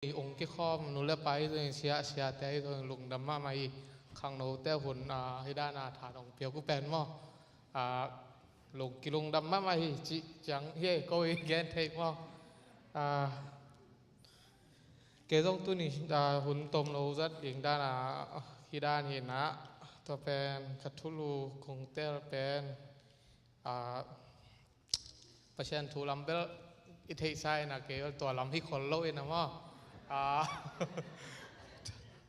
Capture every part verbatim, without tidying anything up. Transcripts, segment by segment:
ong kikhawm nu le pa i zong, sia siate i zong lungdam mahmah hi. Khangnote hun, ah, hi dana tha nong piak uh pen maw, ah, lung kilungdam mahmah hi cih ciang hi ko i gen thei maw. Ah, kei zong tuni, ah, hun tom lo zat ding dana hi dan hi na, tua pen ka thulu kong tel pen, ah, Pasian thu lam bel i theihsa ina kei tua lam hi khol lo ina maw. Ah,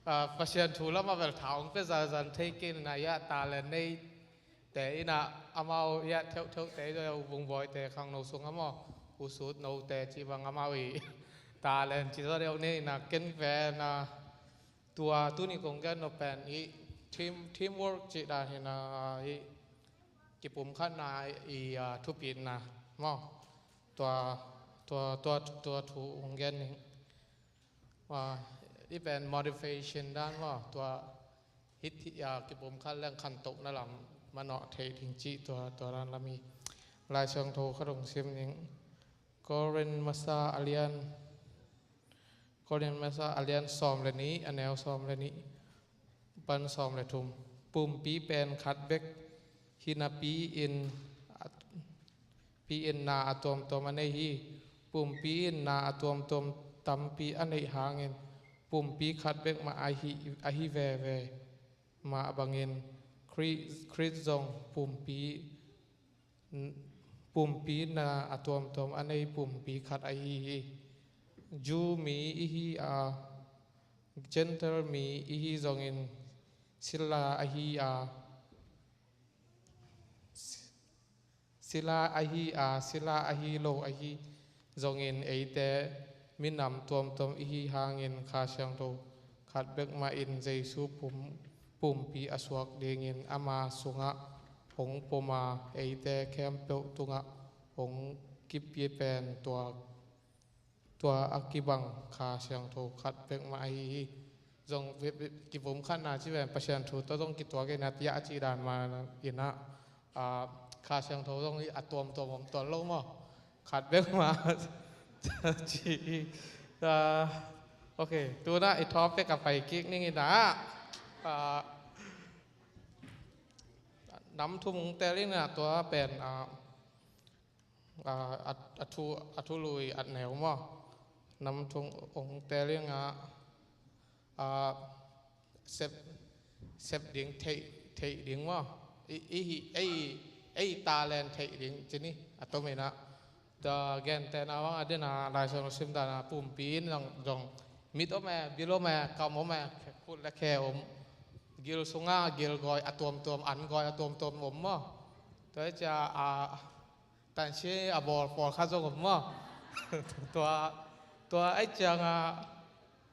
ah, Pasian thu lam a bel tha ong pe zazan thei kei ina, ia talent nei te ina amau ia theuhtheuh te i zong vungbawi te khangno sung a maw, usut no te ci bang amau i talent ci zaw deuh nei ina ken pen, ah, tua tuni kong gen nop pen i team, teamwork cih dan hi na, i kipumkhatna i, ah, thupitna maw. Tua, tua, tua, tua thu kong gen ning. Ah, i pen motivation dan maw. Tua hit hi, ah, kipumkhat leng khantohna lam manawh thei ding cih tua, tua dan lam hi. Lai Siangtho khat ong sim ning. Korin masa a lian Korin masa a lian sawm le nih, a neu sawm le nih pan sawm le thum. Pumpi pen khat bek hi napi in, pi in na a tuamtuam a nei hi. Pumpi in na a tuamtuam tampi a neih hangin pumpi khat bek mah ahi, ahi veve. Mah bangin Khrih, Khrih zong pumpi, pumpi na a tuamtuam a nei pumpi khat ahi hi. Jew mi ihi a, Gentile mi ihi zongin sila ahi a, sila ahi a, sila ahi lo ahi zongin eite minam tuamtuam ihi hangin Kha Siangtho khat bek mah in Jesu pum, pumpi a suak dingin ama sungah hong pom a, eite khempeuh tungah hong kipia pen tua, tua a kibang Kha Siangtho khat bek mah ahi hi. Zong ve, ve, kipumkhatna ci pen Pasian thu tawh zong kituak in a tiah a cih dan mah in a, ah, Kha Siangtho zong hi a tuamtuam om tuan lo maw. Khat bek mah ci hi. Ah, ok, tuna i topic a pai kik ning in a, ah, nam thum ong tel in a tua pen, ah, ah, a, a thu, a thului at neu maw. Nam thum ong tel in a, ah, sep, sep ding theih, theih ding maw. I, i hi, ei, ei talent theih ding ci ni a tom in a. Tua gentehna bang a den a Lai Siangtho sim dan a pumpi in zong, zong mit om e, bil om e, kam om e, khut le khe om. Gil sunga gil gawi a tuamtuam, an gawi a tuamtuam om maw. Tua hi cia a, tansi a bawl pawlkhat zong om maw. Tua, tua ei ciang a,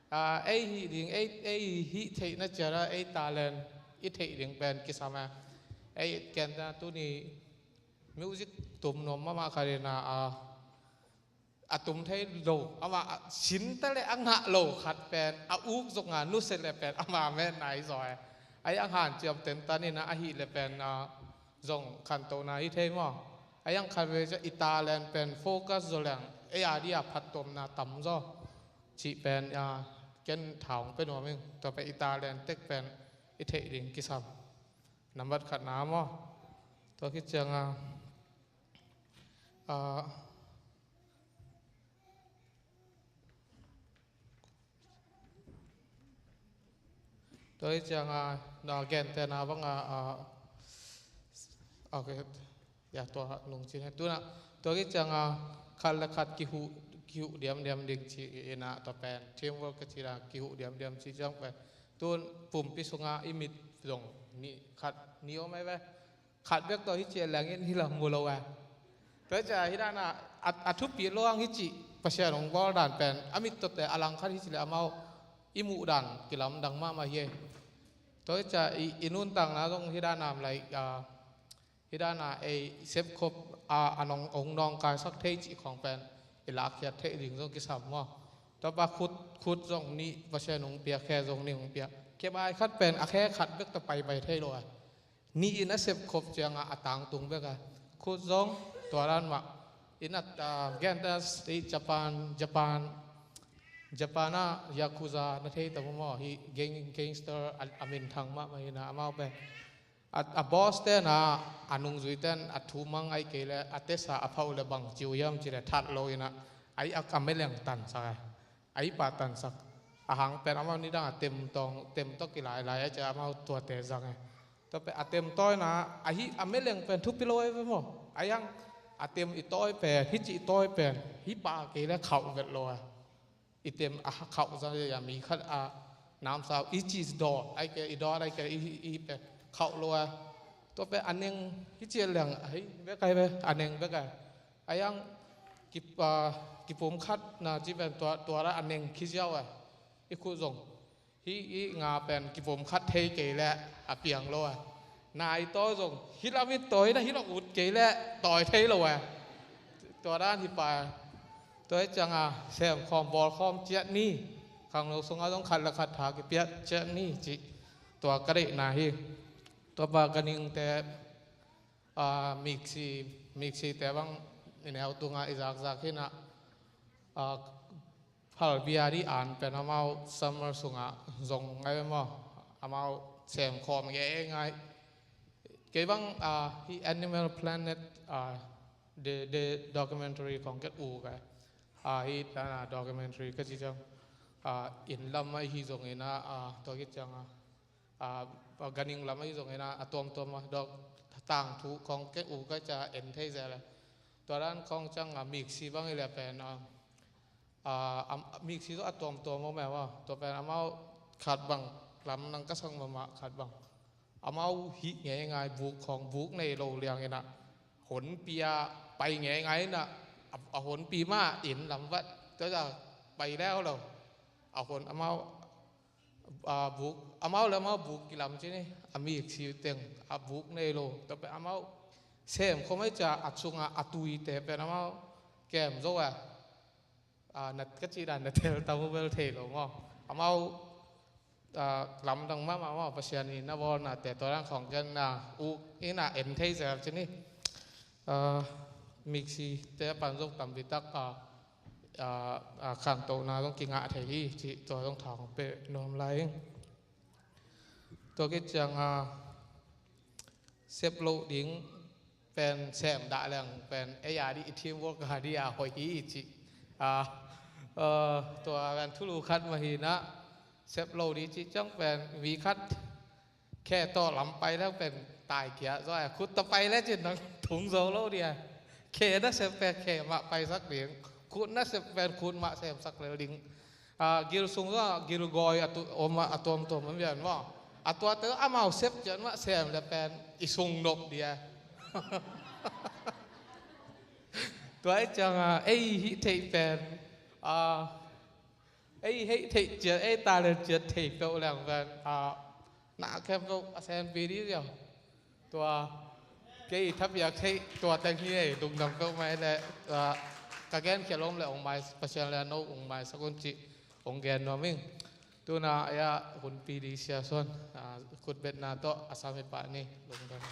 a, ei hih ding, ei, ei hih theihna ciat a, ei talent i theih ding pen kisam e. Ei ken ta tuni music tum nuam mahmah khat in a, a, a tum thei lo, amah a sin ta le a ngah lo khat pen, a uk zong a nusia le pen, amah met nai zaw e. Ai ang han ciam ten tan in a, ahih le pen, a, zong khantohna hi thei maw. Ai ang khat ve cia i talent pen focus zaw leng, ei a dia phattuamna tam zaw. Cih pen, a, ken tha ong pe nuam ing, tua pen i talent tek pen i theih ding kisam. Nambat khatna maw. Tua khit ciang a, a, tua hi ciang a, na gentehna bang a, a, ok, ya tua nung cin he. Tuna, tua hi ciang a, khat le khat kihuh, kihuh diamdiam ding ci in a tua pen. Teamwork ka ci la kihuh diamdiam ci ciang pen. Tun pumpi sunga i mit zong nih khat nih om ai ve. Khat bek tawh hi ci a lengin hi lam mu lo a. Tua hi cia hi dana a, a thupi lo ang hi ci Pasian hong bawl dan pen a mit tawh te a lang khat hi ci le amau i muh dan kilamdang mahmah hi e. Tua hi cia i, i nuntakna zong hi dana lai, a, hi dana ei sepkhop a, a nong, hong nawngkaisak thei cih khawng pen i lakkhiat theih ding zong kisam maw. Tua pa khut, khut zong nih Pasian hong pia, khe zong nih hong pia. Khe bai khat pen a khe khat bek tawh paipai thei lo a. Nih in a sepkhop ciangah a tangtung bek a. Khut zong tua dan mah. In a, ah, genta state Japan, Japan, Japan ah Yakuza na thei tam maw? Hih gang, gangster a, a minthang mahmah hi na, amau pen a, a boss te na, a nungzui ten a thu mang ahih kei leh a tesa a phauh leh bang ci uh hiam cih leh that lo hi na, a, a, a meleng tansak e. A, a pa tansak. A hang pen amau nidang a tem tawh, tem tawh kilailai a, ci a amau tuate zang e. Tua pen a tem tawi na, a, hih a meleng pen thupi lo e ve maw? A, a hang a tem i tawi pen, hih ci i tawi pen, hih pa kei leh khauh vet lo e. I tem a khauh zang a, mi khat a namsau i ci daw, ahih kei i daw, ahih kei i, i pen khauh lo e. Tua pen a neng hih ci leng, a, hih bek ai ve, a neng bek ai. A, a hang ki, a, kipum khat na ci pen tua, tua la a neng khi ziau e. I khut zong hih, hih nga pen kipum khat thei kei leh a piang lo e. Na i tawi zong hih lam i tawi na, hih lam ut kei leh tawi thei lo e. Tua dan hi pah e. Tua hi ciang a sem khawm bawl khawm ciat ni. Khangno sungah zong khat leh khat tha kipiak ciat ni cih tua ka deihna hi. Tua pa ganhing te, a, miksi, miksi te bang i neu tungah i zakzak hi na, a, phalbi a ding an pen amau summer sungah zong ngai maw? Amau sem khawm ngei ngai. Kei bang, a, hih Animal Planet, a, the, the documentary kong ka et uh ka, a, hih dan a documentary ka ci ciang, a, inn lam ahi zongin a, a, tua khit ciang a, a, a, ganhing lam ahi zongin a, a tuamtuam a dok tangthu kong ka et uh ka, ci a en thei zel e. Tua dan kong ciang a miksi bang hi leh pen, a, a, a, miksi zong a tuamtuam om e maw? Tua pen amau khat bang lamdang ka sak mahmah, khat bang amau hih ngei ngai, buk khawng buk nei lo liangin a, honpi a pai ngei ngai in a, a, a honpi mah inn lam vat, tua zah pai leu lo. A hon amau, a, buk, amau leh amau buk kilam ci ni, a miksi teng a buk nei lo. Tua pen amau sem khawm ahih ciang a sungah a tuite pen amau kem zo e. A, na ka cih dan na tel tam uh bel thei lo maw? Amau, a, lamdang mahmah maw, Pasian in a bawlnate tua dan khawng gen na uh in a en thei zel ci ni. A, miksi te pan zong tampi tak a, a, a, khantohna zong kingah thei hi cih tua zong tha hong pia nuam lai ing. Tua khit ciang a, sep loh ding pen sem dah leng pen ei a ding, i teamwork a ding a hoih hi i cih. A, a, tua pen thulu khat mah hi na, sep lo ding cih ciang pen mi khat khe tawh lam pai leng pen taikhia zaw a, khut tawh pai leng cin nang tung zo lo ding a. Khe nasep pen khe mah paisak ding, khut nasep pen khut mah semsak lel ding. A, gil sung zong a gil gawi a tu, om a, a tuamtuam om pian maw? A tuate zong amau sep ciat mah sem leh pen i sung nop ding a. Tua ahih ciang a, ei hih theih pen, a, ei hih theih ciat, ei talent ciat thei peuh leng pen, a, na khempeuh a sempi ding ziau. Tua kei thapiak theih tua teng hi ei, lungdam peuhmah ei leh, a, ka genkhial om leh ong mai, Pasian leh a no ong maisak un cih ong gen nuam ing. Tu-in a, ei a hunpi ding Sia Suan, a, khutbetna tawh a sam hi pah ni. Lungdam.